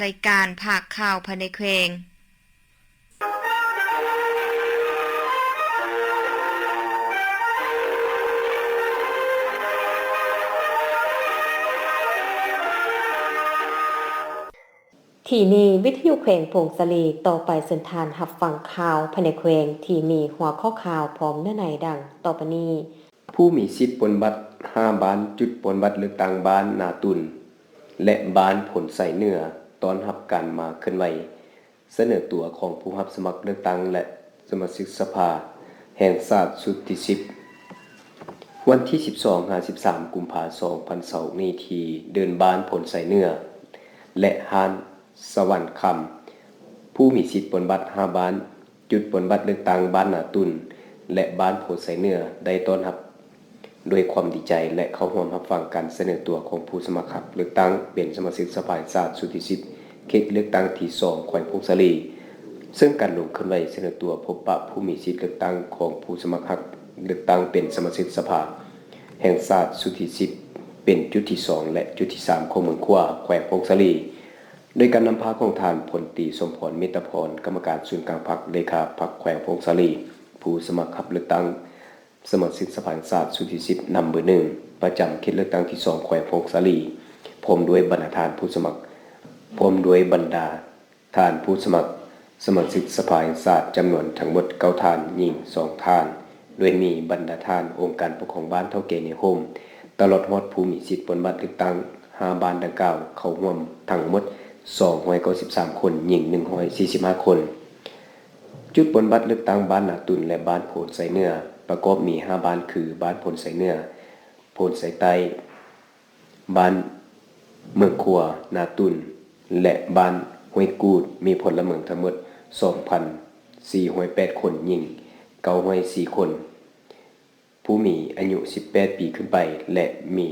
ລາຍການພາກຂ່າວພາຍໃນແຂວງ. ທີ່ນີ້ ວິທະຍຸແຂວງຜົ້ງສາລີ, ຕໍ່ໄປເຊີນທ່ານຮັບຟັງຂ່າວພາຍໃນແຂວງ ທີ່ມີຫົວຂໍ້ຂ່າວພ້ອມເນື້ອໃນດັ່ງຕໍ່ໄປນີ້. ຜູ້ມີສິດປົນບັດຫ້າບ້ານ ຈຸດປົນບັດເລືອກຕັ້ງບ້ານນາຕຸນ ແລະ ບ້ານໂພນໄຊເໜືອ ຕ້ອນຮັບການມາເຄື່ອນໄຫວສະເໜີຕົວຂອງຜູ້ຮັບສະໝັກເລືອກຕັ້ງ ແລະ ສະມາຊິກສະພາແຫ່ງຊາດຊຸດທີສິບ ວັນທີສິບສອງ ຫາ ສິບສາມ ກຸມພາ ສອງພັນຊາວຫົກ ນີ້ ທີ່ເດີ່ນບ້ານໂພນໄຊເໜືອ ແລະ ຮ້ານສະຫວັນຄຳ. ຜູ້ມີສິດປົນບັດຫ້າບ້ານ ຈຸດປົນບັດເລືອກຕັ້ງບ້ານນາຕຸນ ແລະ ບ້ານໂພໄຊເໜືອ ໄດ້ຕ້ອນຮັບດ້ວຍຄວາມດີໃຈ ແລະ ເຂົ້າຮ່ວມຮັບຟັງການສະເໜີຕົວຂອງຜູ້ສະໝັກຮັບເລືອກຕັ້ງເປັນສະມາຊິກສະພາແຫ່ງຊາດຊຸດທີສິບ ເຂດເລືອກຕັ້ງທີສອງ ແຂວງຜົ້ງສາລີ. ເຊິ່ງການລົງເຄື່ອນໄຫວສະເໜີຕົວພົບປະຜູ້ມີສິດເລືອກຕັ້ງຂອງຜູ້ສະໝັກຮັບເລືອກຕັ້ງເປັນສະມາຊິກສະພາແຫ່ງຊາດຊຸດທີສິບ ເປັນຈຸດທີສອງ ແລະ ຈຸດທີສາມ ຂອງເມືອງຂວາ ແຂວງຜົ້ງສາລີ. ໂດຍການນຳພາຂອງທ່ານ ພົນຕີ ສົມພອນ ມິດຕະພອນ ກຳມະການສູນກາງພັກ, ເລຂາພັກແຂວງຜົ້ງສາລີ, ຜູ້ສະໝັກຮັບເລືອກຕັ້ງສະມາຊິກສະພາແຫ່ງຊາດຊຸດທີສິບ ນຳເບີໜຶ່ງ ປະຈຳເຂດເລືອກຕັ້ງທີສອງ ແຂວງຜົ້ງສາລີ, ພ້ອມດ້ວຍບັນດາທ່ານຜູ້ສະໝັກ, ພ້ອມດ້ວຍບັນດາທ່ານຜູ້ສະໝັກສະມາຊິກສະພາແຫ່ງຊາດ ຈຳນວນທັງໝົດເກົ້າທ່ານ, ຍິງສອງທ່ານ, ໂດຍມີບັນດາທ່ານອົງການປົກຄອງບ້ານ, ເຖົ້າແກ່ນາຍໂຮມ ຕະຫຼອດຮອດຜູ້ມີສິດປົນບັດເລືອກຕັ້ງ ຫ້າບ້ານດັ່ງກ່າວເຂົ້າຮ່ວມທັງໝົດສອງຮ້ອຍເກົ້າສິບສາມຄົນ, ຍິງໜຶ່ງຮ້ອຍສີ່ສິບຫ້າຄົນ. ຈຸດປົນບັດເລືອກຕັ້ງບ້ານນາຕຸນ ແລະ ບ້ານໂພນໄຊເໜືອ ປະກອບມີຫ້າບ້ານ ຄື ບ້ານໂພນໄຊເໜືອ, ໂພນໄຊໃຕ້, ບ້ານເມືອງຂວາ, ນາຕຸນ ແລະ ບ້ານຫ້ວຍກູດ ມີພົນລະເມືອງທັງໝົດສອງພັນສີ່ຮ້ອຍແປດຄົນ, ຍິງເກົ້າຮ້ອຍສີ່ຄົນ. ຜູ້ມີອາຍຸສິບແປດປີຂຶ້ນໄປ ແລະ ມີ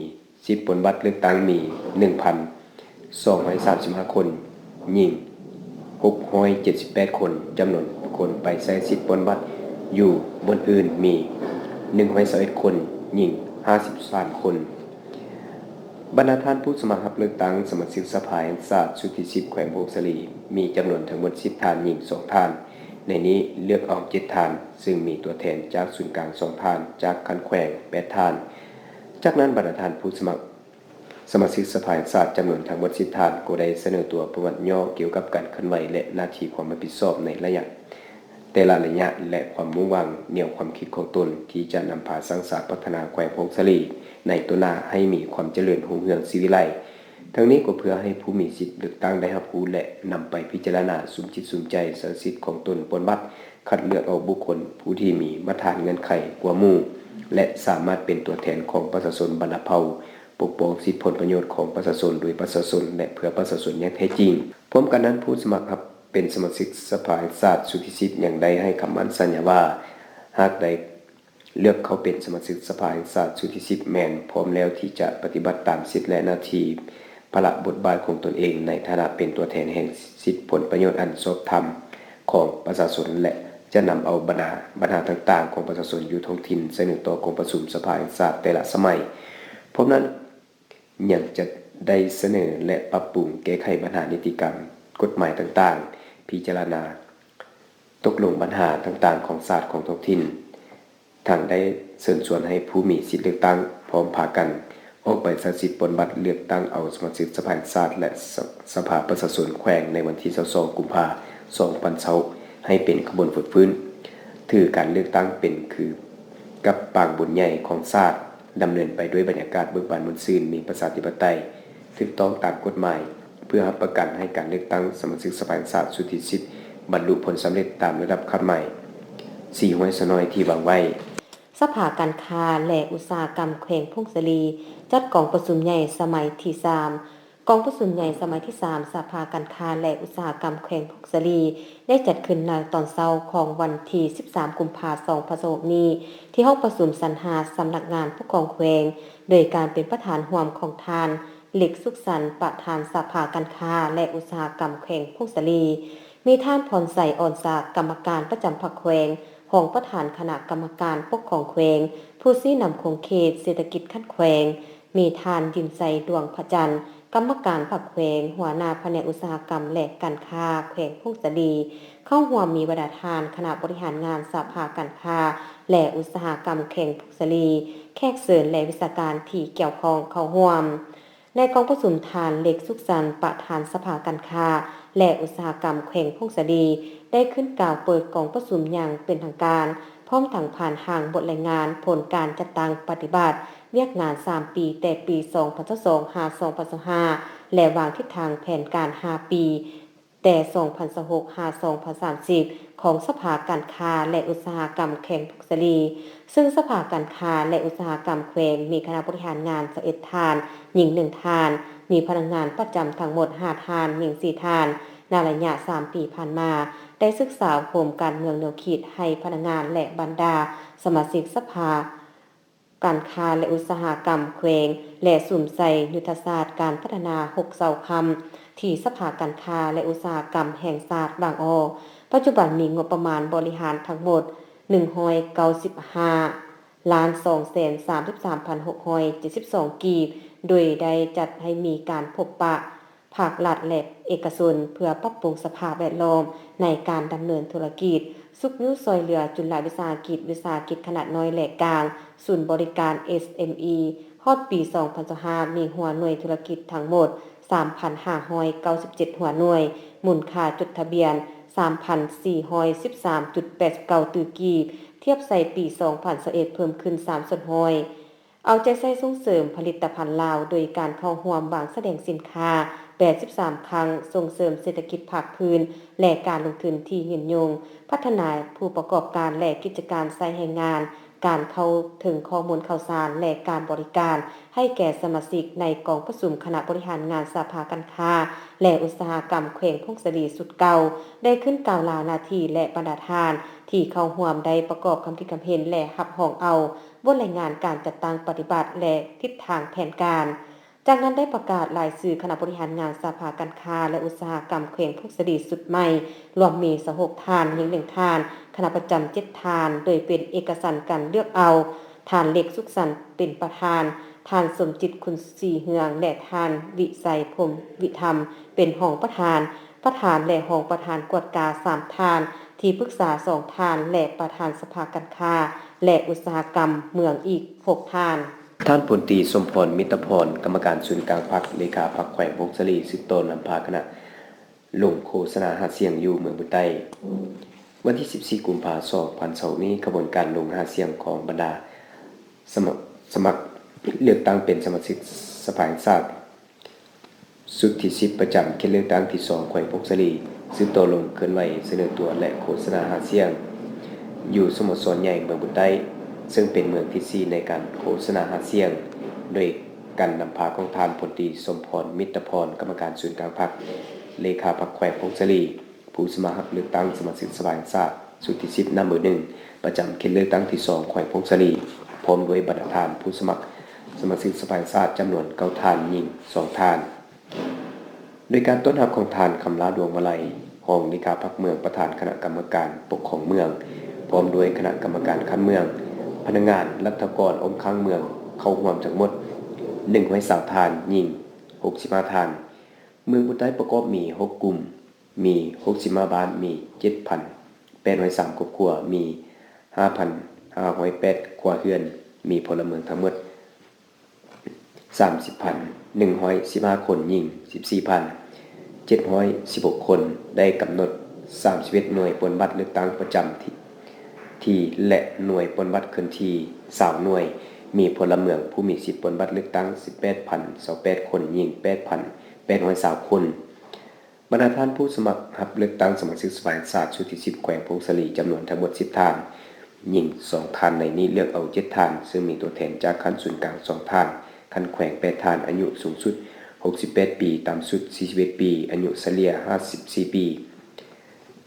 ສິດປົນບັດເລືອກຕັ້ງມີໜຶ່ງພັນສອງຮ້ອຍສາມສິບຫ້າຄົນ, ຍິງຫົກຮ້ອຍເຈັດສິບແປດຄົນ, ຈຳນວນຄົນໄປໃຊ້ສິດປົນບັດຢູ່ບ່ອນອື່ນມີໜຶ່ງຮ້ອຍຊາວເອັດຄົນ, ຍິງຫ້າສິບສາມຄົນ. ບັນດາທ່ານຜູ້ສະໝັກຮັບເລືອກຕັ້ງສະມາຊິກສະພາແຫ່ງຊາດຊຸດທີສິບ ແຂວງຜົ້ງສາລີ ມີຈຳນວນທັງໝົດສິບທ່ານ, ຍິງສອງທ່ານ. ໃນນີ້ເລືອກເອົາເຈັດທ່ານ, ເຊິ່ງມີຕົວແທນຈາກສູນກາງສອງທ່ານ, ຈາກຂັ້ນແຂວງແປດທ່ານ. ຈາກນັ້ນ ບັນດາທ່ານຜູ້ສະໝັກສະມາຊິກສະພາແຫ່ງຊາດຈຳນວນທັງໝົດສິບທ່ານ ກໍໄດ້ສະເໜີຕົວປະຫວັດຫຍໍ້ກ່ຽວກັບການເຄື່ອນໄຫວ ແລະ ໜ້າທີ່ຄວາມຮັບຜິດຊອບໃນໄລຍະ ແຕ່ລະໄລຍະ ແລະ ຄວາມມຸ່ງຫວັງແນວຄວາມຄິດຂອງຕົນ ທີ່ຈະນຳພາສ້າງສາພັດທະນາແຂວງຜົ້ງສາລີໃນຕໍ່ໜ້າໃຫ້ມີຄວາມຈະເລີນຮຸ່ງເຮືອງສີວິໄລ. ທັງນີ້ກໍເພື່ອໃຫ້ຜູ້ມີສິດເລືອກຕັ້ງໄດ້ຮັບຮູ້ ແລະ ນຳໄປພິຈາລະນາສຸມຈິດສຸມໃຈໃຊ້ສິດຂອງຕົນປົນບັດ ຄັດເລືອກເອົາບຸກຄົນຜູ້ທີ່ມີມາດຕະຖານເງື່ອນໄຂກວ່າໝູ່ ແລະ ສາມາດເປັນຕົວແທນຂອງປະຊາຊົນບັນດາເຜົ່າ, ປົກປ້ອງສິດຜົນປະໂຫຍດຂອງປະຊາຊົນ ໂດຍປະຊາຊົນ ແລະ ເພື່ອປະຊາຊົນຢ່າງແທ້ຈິງ. ພ້ອມກັນນັ້ນ, ຜູ້ສະໝັກຮັບເປັນສະມາຊິກສະພາແຫ່ງຊາດຊຸດທີສິບ ຍັງໄດ້ໃຫ້ຄຳໝັ້ນສັນຍາວ່າ ຫາກໄດ້ເລືອກເຂົ້າເປັນສະມາຊິກສະພາແຫ່ງຊາດຊຸດທີສິບ ແມ່ນພ້ອມແລ້ວທີ່ຈະປະຕິບັດຕາມສິດ ແລະ ໜ້າທີ່ ພາລະບົດບາດຂອງຕົນເອງໃນຖານະເປັນຕົວແທນແຫ່ງສິດຜົນປະໂຫຍດອັນຊອບທຳຂອງປະຊາຊົນ ແລະ ຈະນຳເອົາບັນຫາ, ບັນຫາຕ່າງໆຂອງປະຊາຊົນຢູ່ທ້ອງຖິ່ນສະເໜີຕໍ່ກອງປະຊຸມສະພາແຫ່ງຊາດແຕ່ລະສະໄໝ. ພ້ອມນັ້ນ ຍັງຈະໄດ້ສະເໜີ ແລະ ປັບປຸງແກ້ໄຂບັນຫານິຕິກຳ, ກົດໝາຍຕ່າງໆ, ພິຈາລະນາຕົກລົງບັນຫາຕ່າງໆຂອງຊາດ, ຂອງທ້ອງຖິ່ນ. ທັງໄດ້ເຊີນຊວນໃຫ້ຜູ້ມີສິດເລືອກຕັ້ງພ້ອມພາກັນອອກໃບສະສິດປົນບັດເລືອກຕັ້ງເອົາສະມາຊິກສະພາແຫ່ງຊາດ ແລະ ສະ ສະພາປະຊາຊົນແຂວງໃນວັນທີຊາວສອງ ກຸມພາ ສອງພັນຊາວ ໃຫ້ເປັນຂະບວນຟົດຟື້ນ, ຖືການເລືອກຕັ້ງເປັນຄືກັບປາງບຸນໃຫຍ່ຂອງຊາດ, ດຳເນີນໄປດ້ວຍບັນຍາກາດເບີກບານມ່ວນຊື່ນ, ມີປະຊາທິປະໄຕ, ຖືກຕ້ອງຕາມກົດໝາຍ ເພື່ອຮັບປະກັນໃຫ້ການເລືອກຕັ້ງສະມາຊິກສະພາແຫ່ງຊາດຊຸດທີສິບ ບັນລຸຜົນສຳເລັດຕາມລະດັບຄາດໝາຍສີ່ຮ້ອຍຊາວນ້ອຍທີ່ວາງໄວ້. ສະພາການຄ້າ ແລະ ອຸດສາຫະກຳແຂວງຜົ້ງສາລີ ຈັດກອງປະຊຸມໃຫຍ່ສະໄໝທີສາມ. ກອງປະຊຸມໃຫຍ່ສະໄໝທີສາມ ສະພາການຄ້າ ແລະ ອຸດສາຫະກຳແຂວງຜົ້ງສາລີ ໄດ້ຈັດຂຶ້ນໃນຕອນເຊົ້າຂອງວັນທີສິບສາມ ກຸມພາ ສອງພັນຊາວຫົກ ນີ້ ທີ່ຫ້ອງປະຊຸມຊັ້ນຫ້າ ສຳນັກງານປົກຄອງແຂວງ, ໂດຍການເປັນປະທານຮ່ວມຂອງທ່ານ ເລັກ ສຸກສັນ ປະທານສະພາການຄ້າ ແລະ ອຸດສາຫະກຳແຂວງຜົ້ງສາລີ, ມີທ່ານ ພອນໄຊ ອອນສາ ກຳມະການປະຈຳພັກແຂວງ, ຮອງປະທານຄະນະກຳມະການປົກຄອງແຂວງ, ຜູ້ຊີ້ນຳຂົງເຂດເສດຖະກິດຂັ້ນແຂວງ, ມີທ່ານ ຍິນໄຊ ດວງພະຈັນ ກຳມະການພັກແຂວງ, ຫົວໜ້າພະແນກອຸດສາຫະກຳ ແລະ ການຄ້າແຂວງຜົ້ງສາລີ. ເຂົ້າຮ່ວມມີບັນດາທ່ານຄະນະບໍລິຫານງານສະພາການຄ້າ ແລະ ອຸດສາຫະກຳແຂວງຜົ້ງສາລີ, ແຂກເຊີນ ແລະ ວິຊາການທີ່ກ່ຽວຂ້ອງເຂົ້າຮ່ວມ. ໃນກອງປະຊຸມ, ທ່ານ ເລັກ ສຸກສັນ ປະທານສະພາການຄ້າ ແລະ ອຸດສາຫະກຳແຂວງຜົ້ງສາລີ ໄດ້ຂຶ້ນກ່າວເປີດກອງປະຊຸມຢ່າງເປັນທາງການ, ພ້ອມທັງຜ່ານຮ່າງບົດລາຍງານຜົນການຈັດຕັ້ງປະຕິບັດວຽກງານສາມປີ ແຕ່ປີສອງພັນຊາວສອງ ຫາ ສອງພັນຊາວຫ້າ ແລະ ວາງທິດທາງແຜນການຫ້າປີ ແຕ່ສອງພັນຊາວຫົກ ຫາ ສອງພັນສາມສິບ ຂອງສະພາການຄ້າ ແລະ ອຸດສາຫະກຳແຂວງຜົ້ງສາລີ, ເຊິ່ງສະພາການຄ້າ ແລະ ອຸດສາຫະກຳແຂວງ ມີຄະນະບໍລິຫານງານຊາວເອັດທ່ານ, ຍິງໜຶ່ງທ່ານ, ມີພະນັກງານປະຈຳທັງໝົດຫ້າທ່ານ, ຍິງສີ່ທ່ານ. ໃນໄລຍະສາມປີຜ່ານມາ, ໄດ້ສຶກສາໂຮມການເມືອງແນວຄິດໃຫ້ພະນັກງານ ແລະ ບັນດາສະມາຊິກສະພາ ການຄ້າ ແລະ ອຸດສາຫະກຳແຂວງ ແລະ ສຸມໃສ່ຍຸດທະສາດການພັດທະນາຫົກເສົາຄ້ຳ ທີ່ສະພາການຄ້າ ແລະ ອຸດສາຫະກຳແຫ່ງຊາດວາງອອກ. ປັດຈຸບັນມີງົບປະມານບໍລິຫານທັງໝົດໜຶ່ງຮ້ອຍເກົ້າສິບຫ້າລ້ານສອງແສນສາມສິບສາມພັນຫົກຮ້ອຍເຈັດສິບສອງກີບ, ໂດຍໄດ້ຈັດໃຫ້ມີການພົບປະ ພາກລັດ ແລະ ເອກະຊົນ ເພື່ອປັບປຸງສະພາບແວດລ້ອມໃນການດຳເນີນທຸລະກິດ, ຊຸກຍູ້ຊ່ອຍເຫຼືອຈຸນລະວິສາຫະກິດ, ວິສາຫະກິດຂະໜາດນ້ອຍ ແລະ ກາງ, ສູນບໍລິການ ເອສເອັມອີ. ຮອດປີສອງພັນຊາວຫ້າ ມີຫົວໜ່ວຍທຸລະກິດທັງໝົດສາມພັນຫ້າຮ້ອຍເກົ້າສິບເຈັດຫົວໜ່ວຍ, ມູນຄ່າຈົດທະບຽນສາມພັນສີ່ຮ້ອຍສິບສາມຈຸດແປດເກົ້າຕື້ກີບ, ທຽບໃສ່ປີສອງພັນຊາວເອັດ ເພີ່ມຂຶ້ນສາມສ່ວນຮ້ອຍ. ເອົາໃຈໃສ່ສົ່ງເສີມຜະລິດຕະພັນລາວ ໂດຍການເຂົ້າຮ່ວມວາງສະແດງສິນຄ້າແປດສິບສາມຄັ້ງ, ສົ່ງເສີມເສດຖະກິດພາກພື້ນ ແລະ ການລົງທຶນທີ່ຍືນຍົງ, ພັດທະນາຜູ້ປະກອບການ ແລະ ກິດຈະການໃຊ້ແຮງງານ, ການເຂົ້າເຖິງຂໍ້ມູນຂ່າວສານ ແລະ ການບໍລິການໃຫ້ແກ່ສະມາຊິກ. ໃນກອງປະຊຸມຄະນະບໍລິຫານງານສະພາການຄ້າ ແລະ ອຸດສາຫະກຳແຂວງຜົ້ງສາລີຊຸດເກົ່າ ໄດ້ຂຶ້ນກ່າວລາໜ້າທີ່ ແລະ ບັນດາທ່ານທີ່ເຂົ້າຮ່ວມໄດ້ປະກອບຄຳຄິດຄຳເຫັນ ແລະ ຮັບຮອງເອົາ ບົດລາຍງານການຈັດຕັ້ງປະຕິບັດ ແລະ ທິດທາງແຜນການ. ຈາກນັ້ນໄດ້ປະກາດລາຍຊື່ຄະນະບໍລິຫານງານສະພາການຄ້າ ແລະ ອຸດສາຫະກຳແຂວງຜົ້ງສາລີຊຸດໃໝ່, ລວມມີຊາວຫົກທ່ານ, ຍິງໜຶ່ງທ່ານ, ຄະນະປະຈຳເຈັດທ່ານ, ໂດຍເປັນເອກະສັນການເລືອກເອົາ ທ່ານ ເລັກ ສຸກສັນ ເປັນປະທານ, ທ່ານ ສົມຈິດ ຄຸນສີເຮືອງ ແລະ ທ່ານ ວິໄຊ ພົມວິທຳ ເປັນຮອງປະທານ, ປະທານ ແລະ ຮອງປະທານກວດກາສາມທ່ານ, ທີ່ປຶກສາສອງທ່ານ ແລະ ປະທານສະພາການຄ້າ ແລະ ອຸດສາຫະກຳເມືອງອີກຫົກທ່ານ. ທ່ານ ພົນຕີ ສົມພອນ ມິດຕະພອນ ກຳມະການສູນກາງພັກ, ເລຂາພັກແຂວງຜົ້ງສາລີ ສືບຕໍ່ນຳພາຄະນະລົງໂຄສະນາຫາສຽງຢູ່ເມືອງບຸນໃຕ້. ວັນທີສິບສີ່ ກຸມພາ ສອງພັນຊາວຫົກນີ້, ຂະບວນການລົງຫາສຽງຂອງບັນດາສະໝັກ ສະໝັກເລືອກຕັ້ງເປັນສະມາຊິກສະພາແຫ່ງຊາດ ຊຸດທີສິບ ປະຈຳເຂດເລືອກຕັ້ງທີສອງ ແຂວງຜົ້ງສາລີ ສືບຕໍ່ລົງເຄື່ອນໄຫວສະເໜີຕົວ ແລະ ໂຄສະນາຫາສຽງ ຢູ່ສະໂມສອນໃຫຍ່ເມືອງບຸນໃຕ້, ເຊິ່ງເປັນເມືອງທີສີ່ໃນການໂຄສະນາຫາສຽງ, ໂດຍການນຳພາຂອງທ່ານ ພົນຕີ ສົມພອນ ມິດຕະພອນ ກຳມະການສູນກາງພັກ, ເລຂາພັກແຂວງຜົ້ງສາລີ, ຜູ້ສະໝັກຮັບເລືອກຕັ້ງສະມາຊິກສະພາແຫ່ງຊາດ ຊຸດທີສິບ ນຳເບີໜຶ່ງ ປະຈຳເຂດເລືອກຕັ້ງທີສອງ ແຂວງຜົ້ງສາລີ, ພ້ອມດ້ວຍບັນດາທ່ານຜູ້ສະໝັກສະມາຊິກສະພາແຫ່ງຊາດ ຈຳນວນເກົ້າທ່ານ, ຍິງສອງທ່ານ. ໂດຍການຕ້ອນຮັບຂອງທ່ານ ຄຳລາ ດວງມາໄລ ຮອງເລຂາພັກເມືອງ, ປະທານຄະນະກຳມະການປົກຄອງເມືອງ, ພ້ອມດ້ວຍຄະນະກຳມະການຂັ້ນເມືອງ, ພະນັກງານ, ລັດຖະກອນອ້ອມຂ້າງເມືອງ ເຂົ້າຮ່ວມທັງໝົດໜຶ່ງຮ້ອຍຊາວທ່ານ, ຍິງຫົກສິບຫ້າທ່ານ. ເມືອງບຸນໃຕ້ປະກອບມີຫົກກຸ່ມ, ມີຫົກສິບຫ້າບ້ານ, ມີເຈັດພັນແປດຮ້ອຍສາມຄອບຄົວ, ມີຫ້າພັນຫ້າຮ້ອຍແປດຄົວເຮືອນ, ມີພົນລະເມືອງທັງໝົດສາມສິບພັນໜຶ່ງຮ້ອຍສິບຫ້າຄົນ, ຍິງສິບສີ່ພັນເຈັດຮ້ອຍສິບຫົກຄົນ, ໄດ້ກຳນົດສາມສິບເອັດໜ່ວຍປົນບັດເລືອກຕັ້ງປະຈຳທີ່ ທີ່ ແລະ ໜ່ວຍປົນບັດເຄື່ອນທີ່ຊາວໜ່ວຍ, ມີພົນລະເມືອງຜູ້ມີສິດປົນບັດເລືອກຕັ້ງສິບແປດພັນຊາວແປດຄົນ, ຍິງແປດພັນແປດຮ້ອຍຊາວຄົນ. ບັນດາທ່ານຜູ້ສະໝັກຮັບເລືອກຕັ້ງສະມາຊິກສະພາແຫ່ງຊາດຊຸດທີສິບ ແຂວງຜົ້ງສາລີ ຈຳນວນທັງໝົດສິບທ່ານ, ຍິງສອງທ່ານ, ໃນນີ້ເລືອກເອົາເຈັດທ່ານ, ເຊິ່ງມີຕົວແທນຈາກຂັ້ນສູນກາງສອງທ່ານ, ຂັ້ນແຂວງແປດທ່ານ, ອາຍຸສູງສຸດຫົກສິບແປດປີ, ຕ່ຳສຸດສີ່ສິບເອັດປີ, ອາຍຸສະເລ່ຍຫ້າສິບສີ່ປີ.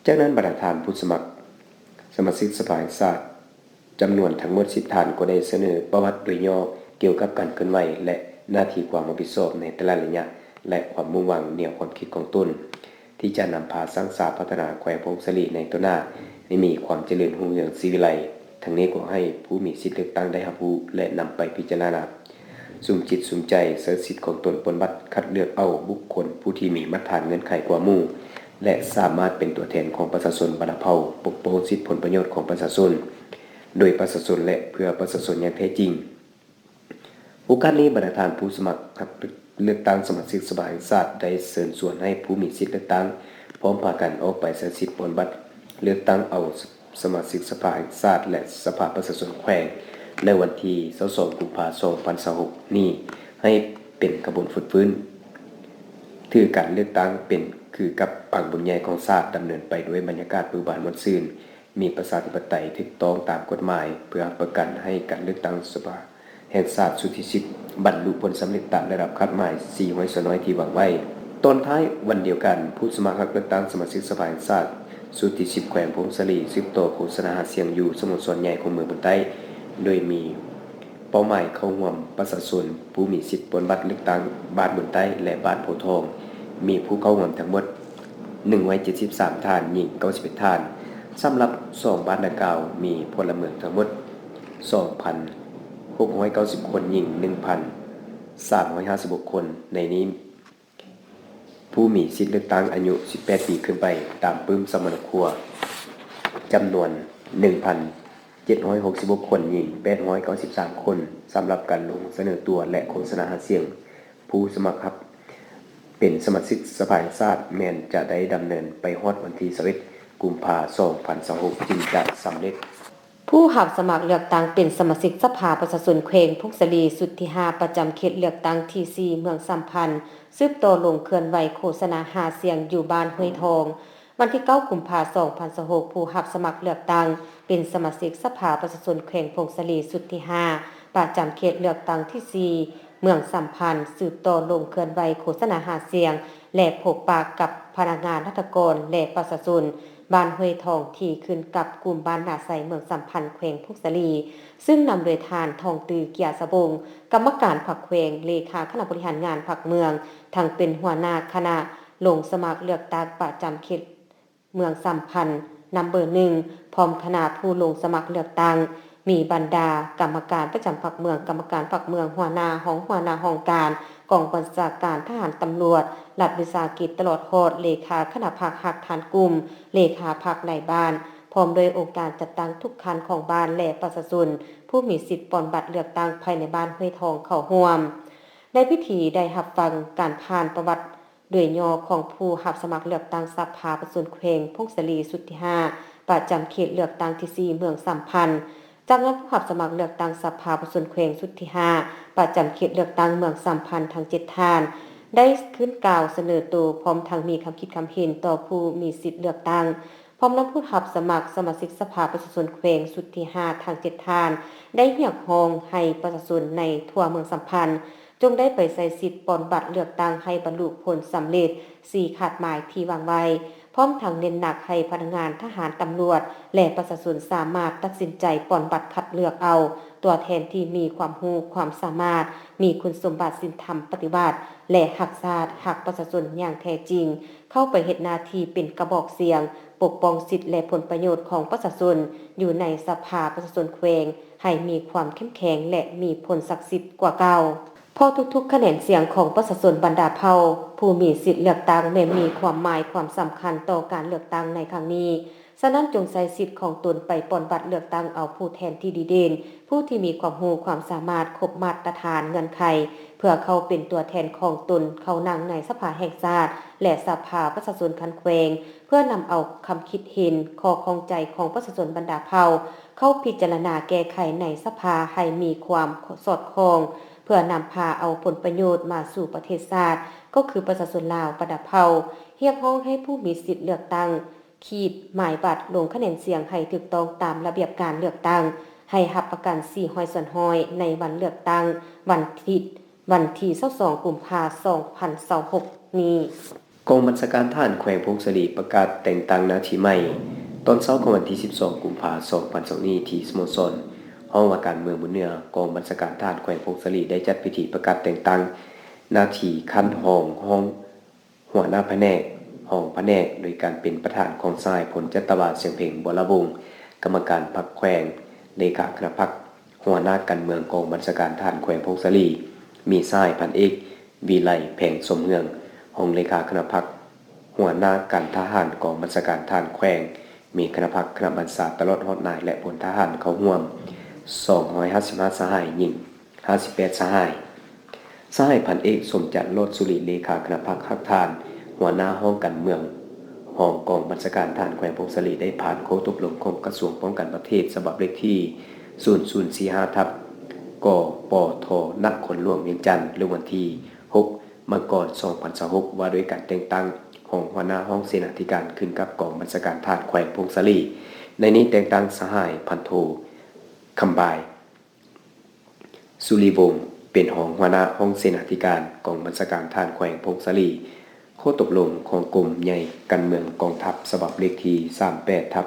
ຈາກນັ້ນບັນດາທ່ານຜູ້ສະໝັກສະມາຊິກສະພາແຫ່ງຊາດ ຈຳນວນທັງໝົດສິບທ່ານ ກໍໄດ້ສະເໜີປະຫວັດໂດຍຫຍໍ້ກ່ຽວກັບການເຄື່ອນໄຫວ ແລະ ໜ້າທີ່ຄວາມຮັບຜິດຊອບໃນແຕ່ລະໄລຍະ ແລະ ຄວາມມຸ່ງຫວັງແນວຄວາມຄິດຂອງຕົນ ທີ່ຈະນຳພາສ້າງສາພັດທະນາແຂວງຜົງສາລີໃນຕໍ່ໜ້າໃຫ້ມີຄວາມຈະເລີນຮຸ່ງເຮືອງສີວິໄລ. ທັງນີ້ກໍໃຫ້ຜູ້ມີສິດເລືອກຕັ້ງໄດ້ຮັບຮູ້ ແລະ ນຳໄປພິຈາລະນາ. ສຸມຈິດສຸມໃຈ ໃຊ້ສິດຂອງຕົນ ປ່ອນບັດຄັດເລືອກເອົາບຸກຄົນຜູ້ທີ່ມີມາດຖານເງື່ອນໄຂກວ່າໝູ່ ແລະ ສາມາດເປັນຕົວແທນຂອງປະຊາຊົນບັນດາເຜົ່າ, ປົກປ້ອງສິດຜົນປະໂຫຍດຂອງປະຊາຊົນ ໂດຍປະຊາຊົນ ແລະ ເພື່ອປະຊາຊົນຢ່າງແທ້ຈິງ. ໂອກາດນີ້, ບັນດາທ່ານຜູ້ສະໝັກຮັບເລືອກຕັ້ງສະມາຊິກສະພາແຫ່ງຊາດ ໄດ້ເຊີນຊວນໃຫ້ຜູ້ມີສິດເລືອກຕັ້ງ ພ້ອມພາກັນອອກໄປໃຊ້ສິດປ່ອນບັດເລືອກຕັ້ງເອົາ ສະມາຊິກສະພາແຫ່ງຊາດ ແລະ ສະພາປະຊາຊົນແຂວງ ໃນວັນທີຊາວສອງ ກຸມພາ ສອງພັນຊາວຫົກ ນີ້ ໃຫ້ເປັນຂະບວນຟົດຟື້ນ. ຖືການເລືອກຕັ້ງເປັນຄືກັບປາງບຸນໃຫຍ່ຂອງຊາດ, ດຳເນີນໄປດ້ວຍບັນຍາກາດເບີບານມ່ວນຊື່ນ, ມີປະຊາທິປະໄຕຖືກຕ້ອງຕາມກົດໝາຍ ເພື່ອຮັບປະກັນໃຫ້ການເລືອກຕັ້ງສະພາ ແຫ່ງຊາດຊຸດທີສິບ ບັນລຸຜົນສຳເລັດຕາມລະດັບຄາດໝາຍສີ່ຮ້ອຍສ່ວນຮ້ອຍທີ່ວາງໄວ້. ຕອນທ້າຍວັນດຽວກັນ, ຜູ້ສະໝັກຮັບເລືອກຕັ້ງສະມາຊິກສະພາແຫ່ງຊາດຊຸດທີສິບ ແຂວງຜົ້ງສາລີ ສືບຕໍ່ໂຄສະນາຫາສຽງຢູ່ສະໂມສອນໃຫຍ່ຂອງເມືອງບຸນໃຕ້ ໂດຍມີເປົ້າໝາຍເຂົ້າຮ່ວມປະຊາຊົນຜູ້ມີສິດປ່ອນບັດເລືອກຕັ້ງບ້ານບຸນໃຕ້ ແລະ ບ້ານໂພທອງ, ມີຜູ້ເຂົ້າຮ່ວມທັງໝົດໜຶ່ງຮ້ອຍເຈັດສິບສາມທ່ານ, ຍິງເກົ້າສິບເອັດທ່ານ. ສຳລັບສອງບ້ານດັ່ງກ່າວ ມີພົນລະເມືອງທັງໝົດ ສອງພັນຫົກຮ້ອຍເກົ້າສິບຄົນ, ຍິງໜຶ່ງພັນສາມຮ້ອຍຫ້າສິບຫົກຄົນ. ໃນນີ້ ຜູ້ມີສິດເລືອກຕັ້ງອາຍຸສິບແປດປີຂຶ້ນໄປ ຕາມປຶ້ມສຳມະໂນຄົວ ຈຳນວນໜຶ່ງພັນເຈັດຮ້ອຍຫົກສິບຫົກຄົນ, ຍິງແປດຮ້ອຍເກົ້າສິບສາມຄົນ. ສຳລັບການລົງສະເໜີຕົວ ແລະ ໂຄສະນາຫາສຽງ ຜູ້ສະໝັກຮັບເປັນສະມາຊິກສະພາແຫ່ງຊາດ ແມ່ນຈະໄດ້ດຳເນີນໄປຮອດວັນທີຊາວເອັດ ກຸມພາ ສອງພັນຊາວຫົກ ຈຶ່ງຈະສຳເລັດ. ຜູ້ຮັບສະໝັກເລືອກຕັ້ງເປັນສະມາຊິກສະພາປະຊາຊົນແຂວງຜົ້ງສາລີ ຊຸດທີຫ້າ ປະຈຳເຂດເລືອກຕັ້ງທີສີ່ ເມືອງສາມພັນ ສືບຕໍ່ລົງເຄື່ອນໄຫວໂຄສະນາຫາສຽງຢູ່ບ້ານຫ້ວຍທອງ. ວັນທີເກົ້າ ກຸມພາ ສອງພັນຊາວຫົກ ຜູ້ຮັບສະໝັກເລືອກຕັ້ງເປັນສະມາຊິກສະພາປະຊາຊົນແຂວງຜົ້ງສາລີ ຊຸດທີຫ້າ ປະຈຳເຂດເລືອກຕັ້ງທີສີ່ ເມືອງສາມພັນ ສືບຕໍ່ລົງເຄື່ອນໄຫວໂຄສະນາຫາສຽງ ແລະ ພົບປະກັບພະນັກງານລັດຖະກອນ ແລະ ປະຊາຊົນ ບ້ານຫ້ວຍທອງ ທີ່ຂຶ້ນກັບກຸ່ມບ້ານນາໄຊ ເມືອງສາມພັນ ແຂວງຜົ້ງສາລີ ຊຶ່ງນຳໂດຍທ່ານ ທອງຕື້ ເກຍສະວົງ ກຳມະການພັກແຂວງ, ເລຂາຄະນະບໍລິຫານງານພັກເມືອງ, ທັງເປັນຫົວໜ້າຄະນະລົງສະໝັກເລືອກຕັ້ງປະຈຳເຂດເມືອງສາມພັນ ນຳເບີໜຶ່ງ ພ້ອມຄະນະຜູ້ລົງສະໝັກເລືອກຕັ້ງ ມີບັນດາກຳມະການປະຈຳພັກເມືອງ, ກຳມະການພັກເມືອງ, ຫົວໜ້າຫ້ອງ, ຫົວໜ້າຫ້ອງການ, ກອງບັນຊາການທະຫານ, ຕຳຫຼວດ, ລັດວິສາຫະກິດ ຕະຫຼອດຮອດເລຂາຄະນະພັກ, ຮາກຖານກຸ່ມ, ເລຂາພັກໃນບ້ານ, ພ້ອມດ້ວຍອົງການຈັດຕັ້ງທຸກຂັ້ນຂອງບ້ານ ແລະ ປະຊາຊົນຜູ້ມີສິດປ່ອນບັດເລືອກຕັ້ງພາຍໃນບ້ານຫ້ວຍທອງເຂົ້າຮ່ວມ. ໃນພິທີໄດ້ຮັບຟັງການຜ່ານປະຫວັດໂດຍຫຍໍ້ຂອງຜູ້ຮັບສະໝັກເລືອກຕັ້ງສະພາປະຊາຊົນແຂວງຜົ້ງສາລີ ຊຸດທີຫ້າ ປະຈຳເຂດເລືອກຕັ້ງທີສີ່ ເມືອງສາມພັນ. ຈາກນັ້ນ ຜູ້ຮັບສະໝັກເລືອກຕັ້ງສະພາປະຊາຊົນແຂວງຊຸດທີຫ້າ ປະຈຳເຂດເລືອກຕັ້ງເມືອງສາມພັນທັງເຈັດທ່ານ ໄດ້ຂຶ້ນກ່າວສະເໜີໂຕ ພ້ອມທັງມີຄຳຄິດຄຳເຫັນຕໍ່ຜູ້ມີສິດເລືອກຕັ້ງ ພ້ອມນຳຜູ້ຮັບສະໝັກສະມາຊິກສະພາປະຊາຊົນແຂວງຊຸດທີຫ້າທັງເຈັດທ່ານ ໄດ້ຮຽກຮ້ອງໃຫ້ປະຊາຊົນໃນທົ່ວເມືອງສາມພັນ ຈົ່ງໄດ້ໄປໃຊ້ສິດປ່ອນບັດເລືອກຕັ້ງໃຫ້ບັນລຸຜົນສຳເລັດສີ່ຄາດໝາຍທີ່ວາງໄວ້. ພ້ອມທັງເນັ້ນໜັກໃຫ້ພະນັກງານທະຫານ, ຕຳຫຼວດ ແລະ ປະຊາຊົນສາມາດຕັດສິນໃຈປ່ອນບັດຄັດເລືອກເອົາຕົວແທນທີ່ມີຄວາມຮູ້ຄວາມສາມາດ, ມີຄຸນສົມບັດສິນທຳປະຕິວັດ ແລະ ຮັກຊາດ, ຮັກປະຊາຊົນຢ່າງແທ້ຈິງ, ເຂົ້າໄປເຮັດໜ້າທີ່ເປັນກະບອກສຽງປົກປ້ອງສິດ ແລະ ຜົນປະໂຫຍດຂອງປະຊາຊົນຢູ່ໃນສະພາປະຊາຊົນແຂວງ ໃຫ້ມີຄວາມເຂັ້ມແຂງ ແລະ ມີຜົນສັກສິດກວ່າເກົ່າ. ເພາະທຸກໆຄະແນນສຽງຂອງປະຊາຊົນບັນດາເຜົ່າຜູ້ມີສິດເລືອກຕັ້ງແມ່ນມີຄວາມໝາຍຄວາມສຳຄັນຕໍ່ການເລືອກຕັ້ງໃນຄັ້ງນີ້. ສະນັ້ນ, ຈົ່ງໃຊ້ສິດຂອງຕົນໄປປ່ອນບັດເລືອກຕັ້ງເອົາຜູ້ແທນທີ່ດີເດັ່ນ, ຜູ້ທີ່ມີຄວາມຮູ້ຄວາມສາມາດຄົບມາດຕະຖານເງື່ອນໄຂ ເພື່ອເຂົ້າເປັນຕົວແທນຂອງຕົນເຂົ້ານັ່ງໃນສະພາແຫ່ງຊາດ ແລະ ສະພາປະຊາຊົນຂັ້ນແຂວງ, ເພື່ອນຳເອົາຄຳຄິດເຫັນ, ຂໍ້ຂ້ອງໃຈຂອງປະຊາຊົນບັນດາເຜົ່າ ເຂົ້າພິຈາລະນາແກ້ໄຂໃນສະພາໃຫ້ມີຄວາມສອດຄ່ອງ ເພື່ອນຳພາເອົາຜົນປະໂຫຍດມາສູ່ປະເທດຊາດ ກໍຄືປະຊາຊົນລາວບັນດາເຜົ່າ. ຮຽກຮ້ອງໃຫ້ຜູ້ມີສິດເລືອກຕັ້ງ ຂີດໝາຍບັດລົງຄະແນນສຽງໃຫ້ຖືກຕ້ອງຕາມລະບຽບການເລືອກຕັ້ງ, ໃຫ້ຮັບປະກັນສີ່ຮ້ອຍສ່ວນຮ້ອຍໃນວັນເລືອກຕັ້ງ ວັນທິດ ວັນທີຊາວສອງ ກຸມພາ ສອງພັນຊາວຫົກນີ້. ກອງບັນຊາການທະຫານແຂວງຜົ້ງສາລີປະກາດແຕ່ງຕັ້ງໜ້າທີ່ໃໝ່. ຕອນເຊົ້າຂອງວັນທີສິບສອງ ກຸມພາ ສອງພັນຊາວຫົກນີ້ ທີ່ສະໂມສອນຫ້ອງວ່າການເມືອງບຸນເໜືອ, ກອງບັນຊາການທະຫານແຂວງຜົ້ງສາລີໄດ້ຈັດພິທີປະກາດແຕ່ງຕັ້ງໜ້າທີ່ຂັ້ນຮອງ, ຮອງ ຫົວໜ້າພະແນກ, ຮອງພະແນກ ໂດຍການເປັນປະທານຂອງສະຫາຍພົນຈັດຕະວາ ສຽງເພັງ ວໍລະວົງ, ກຳມະການພັກແຂວງ, ເລຂາຄະນະພັກ, ຫົວໜ້າການເມືອງກອງບັນຊາການທະຫານແຂວງຜົ້ງສາລີ, ມີສະຫາຍພັນເອກ ວິໄລ ແພງສົມເຮືອງ ຮອງເລຂາຄະນະພັກ, ຫົວໜ້າການທະຫານກອງບັນຊາການທະຫານແຂວງ, ມີຄະນະພັກ, ຄະນະບັນຊາ ຕະຫຼອດຮອດນາຍ ແລະ ພົນທະຫານເຂົ້າຮ່ວມ ສອງຮ້ອຍຫ້າສິບຫ້າສະຫາຍ, ຍິງຫ້າສິບແປດສະຫາຍ. ສະຫາຍພັນເອກ ສົມຈັນ ຫຼອດສຸລິ ເລຂາຄະນະພັກຮາກຖານ, ຫົວໜ້າຫ້ອງການເມືອງ, ຮອງກອງບັນຊາການທະຫານແຂວງຜົ້ງສາລີ ໄດ້ຜ່ານຂໍ້ຕົກລົງຂອງກະຊວງປ້ອງກັນປະເທດ ສະບັບເລກທີ ສູນສູນສີ່ຫ້າ ທັບ ກປທ ນະຄອນຫຼວງວຽງຈັນ ລົງວັນທີຫົກ ມັງກອນ ສອງພັນຊາວຫົກ ວ່າດ້ວຍການແຕ່ງຕັ້ງຮອງຫົວໜ້າຫ້ອງເສນາທິການ ຂຶ້ນກັບກອງບັນຊາການທະຫານແຂວງຜົ້ງສາລີ. ໃນນີ້ແຕ່ງຕັ້ງສະຫາຍພັນໂທ ຄຳບາຍ ສຸລິວົງ ເປັນຮອງຫົວໜ້າຫ້ອງເສນາທິການກອງບັນຊາການທະຫານແຂວງຜົ້ງສາລີ. ຂໍ້ຕົກລົງຂອງກົມໃຫຍ່ການເມືອງກອງທັບ ສະບັບເລກທີສາມແປດ ທັບ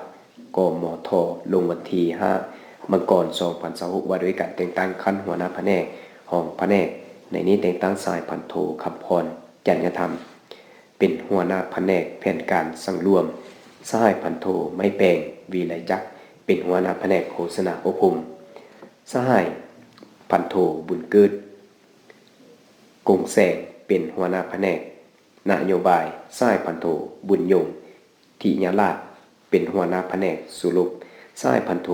ກມທ ລົງວັນທີຫ້າ ມັງກອນ ສອງພັນຊາວຫົກ ວ່າດ້ວຍການແຕ່ງຕັ້ງຂັ້ນຫົວໜ້າພະແນກ, ຮອງພະແນກ. ໃນນີ້ແຕ່ງຕັ້ງສະຫາຍພັນໂທ ຄຳພອນ ຈັນຍະທຳ ເປັນຫົວໜ້າພະແນກແຜນການສັງລວມ, ສະຫາຍພັນໂທ ໄມ້ແປງ ວິໄລຈັກ ເປັນຫົວໜ້າພະແນກໂຄສະນາອົບຮົມ, ສະຫາຍພັນໂທ ບຸນເກີດ ກົງແສງ ເປັນຫົວໜ້າພະແນກນະໂຍບາຍ, ສະຫາຍພັນໂທ ບຸນຍົງ ທິຍາລາດ ເປັນຫົວໜ້າພະແນກສູ້ລົບ, ສະຫາຍພັນໂທ